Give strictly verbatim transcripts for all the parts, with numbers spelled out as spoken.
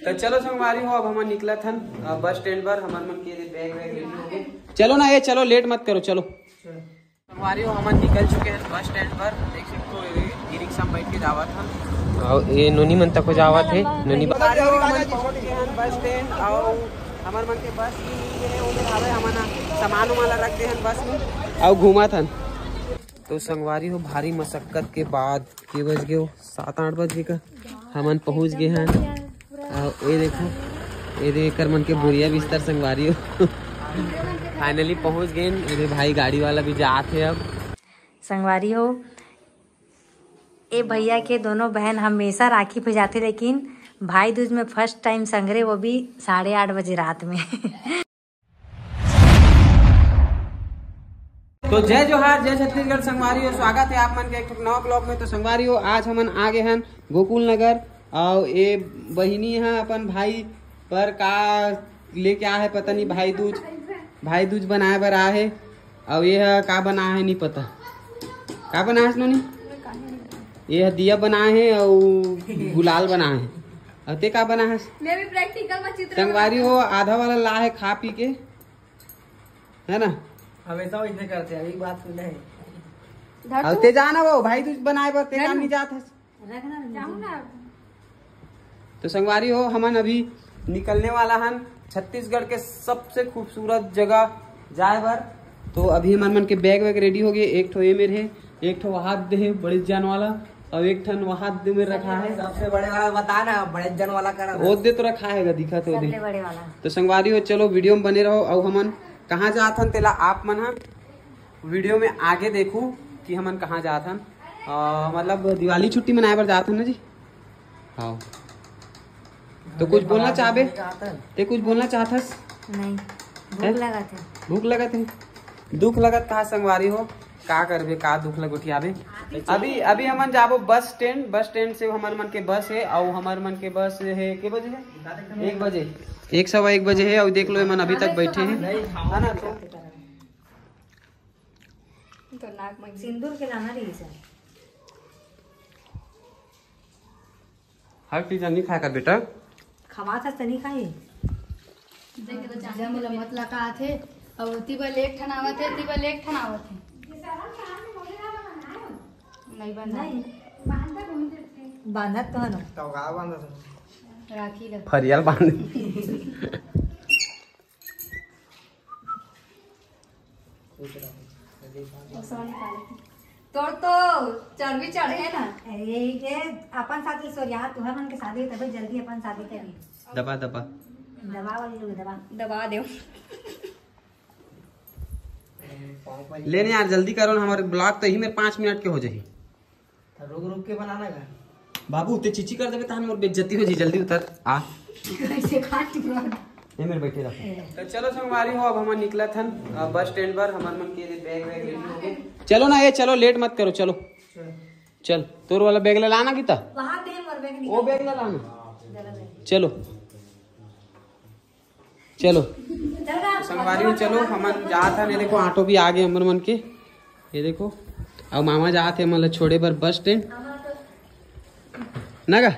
तो चलो संगवारी हो, अब हमन निकलत हन अ, बस स्टैंड पर। हमर मन के बैग वैग रेडी हो गए। चलो ना, ये चलो, लेट मत करो, चलो। संगवारी हो, हमन निकल चुके हैं बस स्टैंड पर। देख सकते हो, ये ई रिक्शा में बैठ के जावत हन। और ये नोनी मन तक हो जावत है, नोनी बा- संगवारी हो, हमन पहुंच गए हैं बस स्टैंड। और हमर मन के बस भी मिल गए हैं, ओमे हवे हमन सामान उमान ला रख दे हैं बस में। और घूमत हन। तो संगवारी हो, भारी मशक्कत के बाद के बज गए हो? सात आठ बजे का हमन पहुंच गए हन। अउ ये देखो, ये दे एकर मन के बोरिया बिस्तर संगवारी हो। फाइनली पहुंच गए। ये दे भाई गाड़ी वाला भी जात है अब। संगवारी हो, ए भैया के दोनों बहन हमेशा राखी पे जाते, लेकिन भाई दूज में फर्स्ट टाइम संगरे, वो भी साढ़े आठ बजे रात में। तो जय जोहार, जय छत्तीसगढ़ संगवारी हो, स्वागत है आप मन के एक ठो नवा ब्लॉग में। तो संगवारी हो, आज हमन आ गए हन गोकुल नगर, और ये बहिनी है अपन भाई पर का लेके आ है, पता नहीं, भाई दूज, भाई दूज बनाए बर आ है। और ये है का बना है, नहीं पता का बना है नोनी। ये है दिया बना है और गुलाल बना है। और ते का बना है? मैं भी प्रैक्टिकल में चित्र संगवारी हो, आधा वाला ला है खा पी के, है ना? हमेशा वैसे करते हैं, अभी बात सुने हैं। धर और तू। ते जाना वो भाई, तू बनाए बर ते धर काम तू। नहीं जात है। रखना नहीं। जाऊँ ना। तो संगवारी हो, हमन अभी निकलने वाला हन छत्तीसगढ़ के सबसे खूबसूरत जगह जाए बर। तो अभी हमर मन के बैग वैग रेडी हो गए। एक ठो ये मेर है, एक ठो वहाद दे है बड़े जान वाला, और एक ठन वहाद दे मेर रखा है। सबसे बड़े वाला बता ना, बड़े जन वाला करा। वो दे तो रखा है, दिखा तो दे। सबले बड़े वाला। तो संगवारी हो, चलो वीडियो में बने रहो। और हमन कहाँ जात हन, तेला आप मन ह वीडियो में आगे देखू कि हमन कहाँ जात हन। अ, मतलब दिवाली छुट्टी मनाए बर जात हन ना जी। हाँ, तो कुछ बोलना चाहबे? ते कुछ बोलना चाहथस? नहीं, भूख हैं? लगत है। भूख लगत है? दुख लगत कहा संगवारी हो, का करबे, का दुख ल गोठियाबे। अभी, अभी हमन जाबो बस स्टैंड। बस स्टैंड से हमर मन के बस है, और हमर मन के बस है के बजे है? एक बजे, एक सवा एक बजे है। और देख लो, एमन अभी तक बैठे हैं, है ना? तो तो नाक में सिंदूर के लाना रही सर। हर चीज नहीं खाया कर बेटा। खवा था तो नहीं खाई। देख तो चांदी जम बोला मत लगा थे। अब ओती बर एक ठन आवत है, ती बर एक ठन आवत है। नहीं बंधा। नहीं। बांधत तो है ना। तो गाँव बांधत है। राखी लग। फरियल बांध। तोर तो चर्बी चढ़े ना। ए, ये अपन साथे सोरिया, तुहर मन के शादी तबे जल्दी अपन शादी करी। दबा, दबा। दबा वाली लोग दबा। दबा दे। ले ना यार, जल्दी करो ना, हमारे ब्लॉग तो यही में पाँच मिनट के हो जाही। तो रुक रुक के बनाना का। बाबू, ते चिची कर देबे तहन मोर बेइज्जती हो जी। जल्दी उतर आ। कैसे काट रहा? ये मेरे बैठे रहो। तो चलो संगवारी हो, अब हमन निकलत हन अ, बस स्टैंड पर। हमर मन के लिए बैग वैग रेडी हो गए। चलो ना, ये चलो, लेट मत करो, चलो। चल। चल, तोर वाला बैग ला लाना किता। वहाँ दे मोर बैग वो निकाल। बैग ला लाना। चलो। चलो। चल ना। संगवारी हो, चलो, हमन जात हन। ये देखो, ऑटो भी आ गए हमर मन के। ये देखो, अब मामा जात हे, मतलब, छोड़े बर बस स्टैंड। ना गा?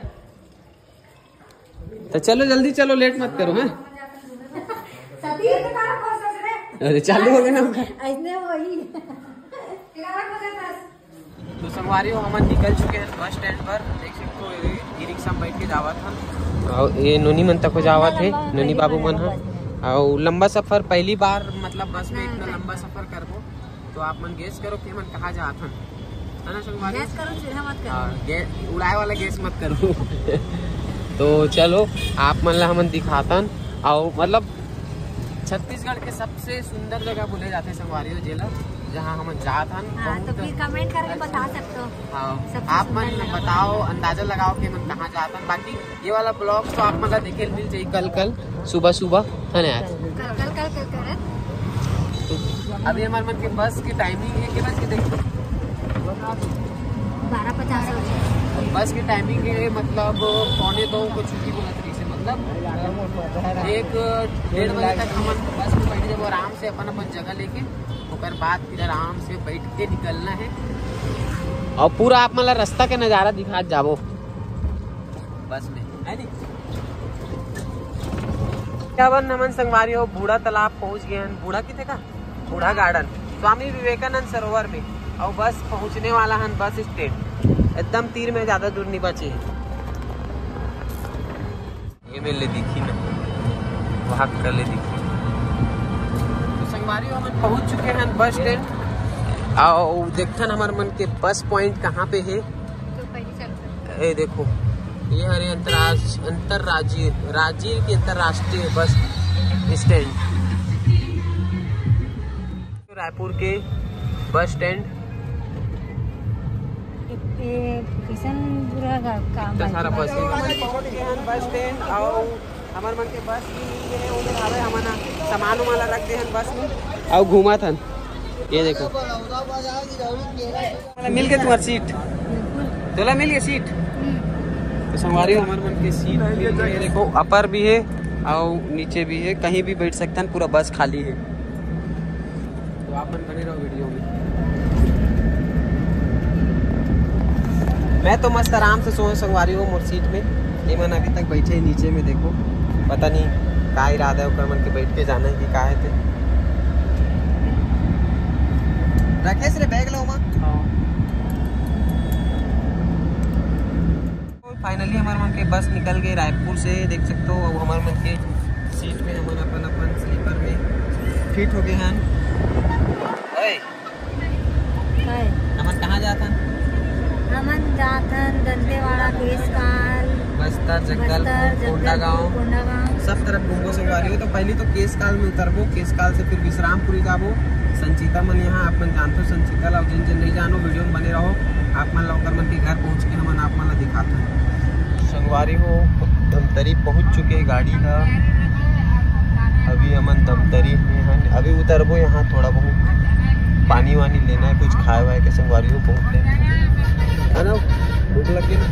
तो चलो, जल्दी चलो, लेट मत करो, हैं? सती है तो तारा कौन ससुरे? अरे, चालू हो गया ना उनका। ऐसने वही। तो संगवारी हो, हमन निकल चुके हैं बस स्टैंड पर। देख सकते हो, ई रिक्शा में बैठ के जावत हन। और ये नोनी मन तक हो जावत है, नोनी बाबू मन ह। और लंबा सफर, पहली बार, मतलब, बस में इतना लंबा सफर करबो, तो आप मन गेस करो कि हमन कहाँ जात हन, है ना संगवारी? गैस करो, चिढ़ा मत करो। हाँ, गे-, उड़ाए वाला गेस मत करो। तो चलो, आप मन ला हमन दिखातन। और मतलब, छत्तीसगढ़ के सबसे सुंदर जगह बोले जाथे संगवारी हो जेला, जहाँ हमन जात हन। हाँ, तो बहुत फिर कमेंट करके बता सकते हो। हाँ, सबसे आप मन सुंदर जगह। बताओ, अंदाजा लगाओ कि हमन कहाँ जात हन। बाकी ये वाला ब्लॉग तो आप मन ला देखे मिल जाई कल, कल सुबह सुबह, है ना यार? कल, कल, कल, कल, कल। तो अभी हमारे मन के बस की टाइमिंग है, के बज के देखो? बारह पचास हो गए। बस की टाइमिंग है, मतलब, पौने दो को छुट्टी बोला था, मतलब, एक डेढ़ बजे तक हमन बस में बैठ जाबो, आराम से अपन अपन जगह लेके, ओकर बाद फिर आराम से बैठ के निकलना है। और पूरा आप मन ला रास्ता के नज़ारा दिखात जाबो बस में, है नी? अब हमन संगवारी हो बूढ़ा तालाब पहुंच गए हैं। बूढ़ा किथे का? बूढ़ा गार्डन, स्वामी विवेकानंद सरोवर में। और बस पहुंचने वाला हन बस स्टैंड, एकदम तीर में, ज्यादा दूर नहीं बचे है। ये मेरे ले दिखी ना, वहाँ कर ले दिखी। तो संगवारी हो, हमन पहुंच चुके हैं बस स्टैंड। आओ देखथन हमर मन के बस पॉइंट कहाँ पे है। तो पहले चलते हैं। ए देखो, ये हरे अंतर्राज-, अंतर्राज्यीय, राज्य की अंतर्राष्ट्रीय बस स्टैंड। रायपुर के बस स्टैंड। ए, ए, कैसन बुरा का, काम इतना सारा बस। हमन पहुंच गए हन बस स्टैंड, और हमर मन के बस भी मिल गए हैं, उधर हवे, हमन सामान उमान ला रख दे हन बस में, और घूमत हन। ये देखो, मिल गए तुम्हार सीट, तोला मिल गए सीट। तो संगवारी हो, हमर मन के सीट मिल गए। देखो, अपर भी है और नीचे भी है, कहीं भी बैठ सकते हैं, पूरा बस खाली है। तो आप मन बने रहो वीडियो में। मैं तो मस्त आराम से सोए संगवारी हो मोर सीट में। ये मन अभी तक बैठे हैं नीचे में, देखो पता नहीं का इरादा है ओकर मन के बैठ के जाना है कि का है ते। राकेश रे बैग लो माँ। फाइनली हमारे मन के बस निकल गए रायपुर से, देख सकते हो। अब हमारे मन के सीट में हमन अपन अपन स्लीपर में फिट हो गए हैं। ओए, हाय। हमन कहाँ जात हन? हमन जात हन दंतेवाड़ा, केसकाल, बस्तर, जगदलपुर, बस्तर, जगदलपुर, कोंडागांव, कोंडागांव। सब तरफ घूमबो संगवारी हो। तो पहली तो केसकाल में उतरबो, केसकाल से फिर विश्रामपुरी जाबो। संचिता मन यहाँ आप मन जानथो, संचिता ला, जिन जिन नहीं जानो वीडियो में बने रहो। आप मन ला ओकर मन के घर पहुँच के हमन आप मन ला दिखाथन। संगवारी हो, धमतरी पहुँच चुके गाड़ी ह। अभी हमन धमतरी में हन, अभी उतरबो यहाँ थोड़ा बहुत पानी वानी लेना है, कुछ खाए वाए के संगवारी हो, बहुत लेट है ना, भूख लगे ना।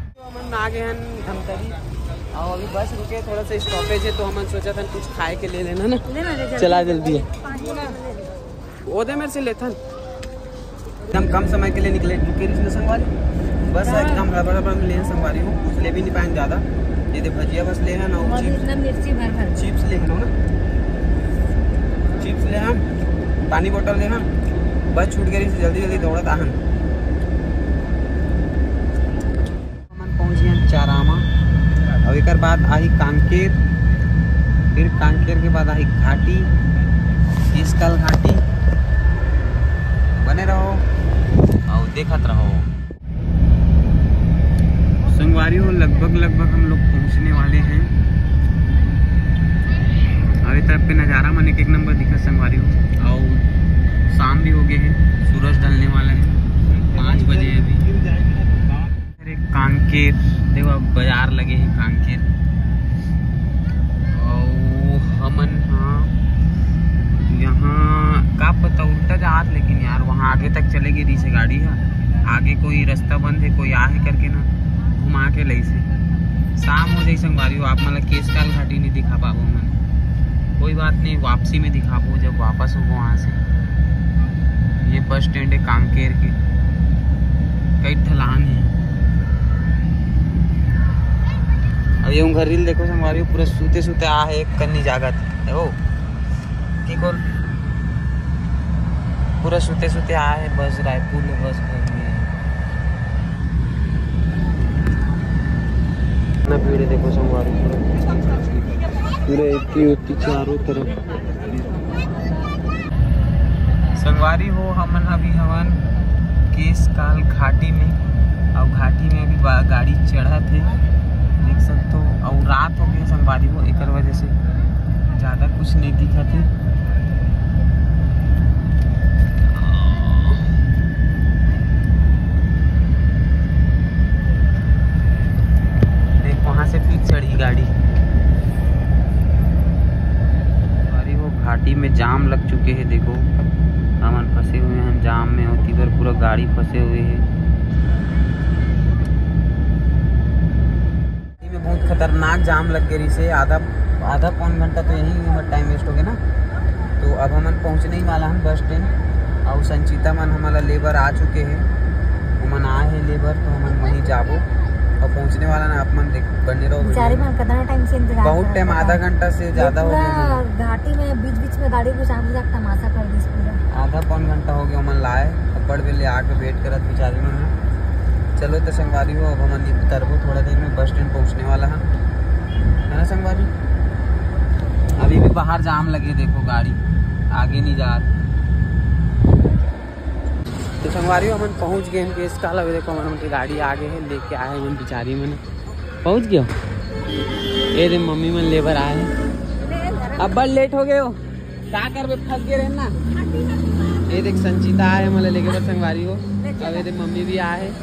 तो हमन आ गए हन धमतरी, और अभी बस रुके, थोड़ा सा स्टॉपेज है, तो हमन सोचा था कुछ खाए के ले लेना ना। ले ना, ले जल्दी। चला जल्दी है। पानी ले ले। ओदे मेरे से लेथन। एकदम कम समय के लिए निकले, रुके रिस न संगवारी, बस हाँ। एकदम हड़बड़ हड़बड़ में लेन संगवारी हो, कुछ ले भी नहीं पाएन ज्यादा। ये दे भजिया बस ले हन और और चिप्स, इतना मिर्ची भर भर। चिप्स ले हन ना, चिप्स ले हन, पानी बोतल ले हन, बस छूट गए रिस, जल्दी जल्दी दौड़त आहन। हमन पहुंच गए चारामा। अब एकर बाद आही कांकेर, फिर कांकेर के बाद आही घाटी, केसकाल घाटी। बने रहो और देखत रहो। संगवारी हो, लगभग लगभग हम लोग पहुंचने वाले हैं। अभी तरफ पे नज़ारा मन एक एक नंबर दिखा संगवारी हो, और शाम भी हो गए हैं, सूरज ढलने वाला है, पाँच बजे अभी। अरे कांकेर, देखो अब बाजार लगे हैं कांकेर। और हमन हाँ यहाँ का पता उल्टा जात, लेकिन यार वहाँ आगे तक चले गई से गाड़ी है, आगे कोई रास्ता बंद है, कोई आ है करके ना घुमा के लई से। शाम हो जाई संगवारी हो, आप मन ला केसकाल घाटी नहीं दिखा पाबो हमन। कोई बात नहीं, वापसी में दिखाबो जब वापस होबो वहाँ से। ये बस स्टैंड है कांकेर के, कई ढलान है। अब ये उंघर रील देखो संगवारी हो, पूरा सूते सूते आ है, एक कन्नी जागत है वो। ठीक हो, पूरा सूते सूते आ है बस रायपुर में, बस घर में। इतना भीड़ है देखो संगवारी, पूरा, पूरा इतनी होती चारों तरफ। संगवारी हो, हमन अभी हवन केसकाल घाटी में, और घाटी में अभी बा-, गाड़ी चढ़त है, देख सकते हो। और रात हो गई संगवारी हो, एकर वजह से ज़्यादा कुछ नहीं दिखत है। देख, वहाँ से फिर चढ़ी गाड़ी। अरे वो घाटी में जाम लग चुके हैं, देखो हमन फंसे हुए हैं जाम में, और इधर पूरा गाड़ी फंसे हुए हैं। में बहुत खतरनाक जाम लग गई से, आधा, आधा पौन घंटा तो यही हमर टाइम वेस्ट हो गया ना। तो अब हमन पहुँचने ही वाला हन बस स्टैंड, और संचिता मन हमला लेबर आ चुके हैं, ओमन आए हैं लेबर, तो हमन वहीं जाबो। अब पहुंचने वाला ना, आप मन देख, बने रहो video में। मन कितना टाइम से इंतजार बहुत करत टाइम, आधा घंटा से ज्यादा हो गया। घाटी में बीच बीच में गाड़ी घुसा घुसा के तमाशा कर दिस पूरा। आधा पौन घंटा हो गया हमन लाए, अब्बड़ बेर ले आके वेट करत बिचारी मन। चलो तो संगवारी हो, अब हमन उतरबो थोड़ा देर में, बस स्टैंड पहुंचने वाला है, है ना संगवारी? अभी भी बाहर जाम लगे, देखो गाड़ी आगे नहीं जात। तो संगवारी हो, हमन पहुंच गए हैं केस काल। अभी देखो, हमन के गाड़ी आगे है, लेके आए हैं बिचारी मन। पहुंच गयो। ये दे मम्मी मन लेबर आए हैं। अब्बड़ लेट हो गए हो, का करबे, फंस गए रहे ना। ये देख संचिता आए, मतलब लेके बर संगवारी हो। अब ये दे मम्मी भी आए हैं।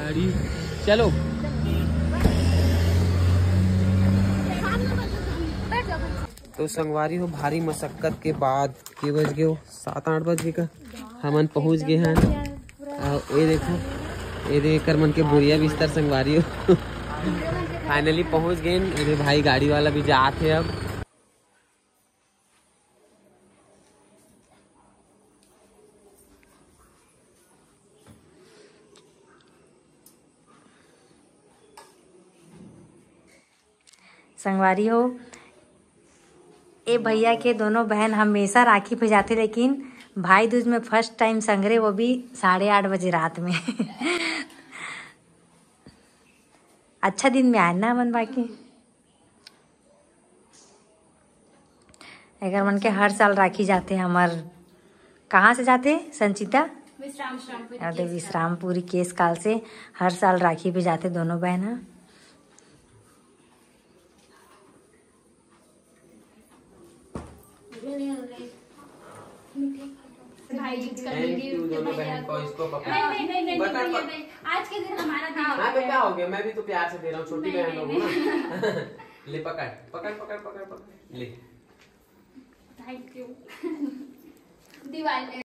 अरे चलो। तो संगवारी हो, भारी मशक्कत के बाद के बज गए हो, सात आठ बज गए का, हमन पहुंच गए हैं। अउ ये देखो, ये दे एकर मन के बोरिया बिस्तर संगवारी हो। फाइनली पहुंच गए। ये दे भाई गाड़ी वाला भी जात है अब। संगवारी हो, ए भैया के दोनों बहन हमेशा राखी पे जाते, लेकिन भाई दूज में फर्स्ट टाइम संगरे, वो भी साढ़े आठ बजे रात में। अच्छा दिन में आए ना मन बाकी। एकर मन के हर साल राखी जाते हमर। कहाँ से जाते संचिता? विश्रामपुरी अरे, केस काल। विश्रामपुरी केस काल से हर साल राखी पे जाते दोनों बहन ह। भाई जी का Thank you, दोनों बहन को, इसको पकड़। नहीं, नहीं, नहीं, नहीं, बता, नहीं, बता। नहीं, आज के दिन हमारा दिन हाँ, तो है। क्या हो गया? मैं भी तो प्यार से दे रहा हूँ, छोटी नहीं, बहन नहीं, लोग हो नहीं। ना। ले पकड़, पकड़, पकड़, पकड़, पकड़, ले। Thank you। दिवाली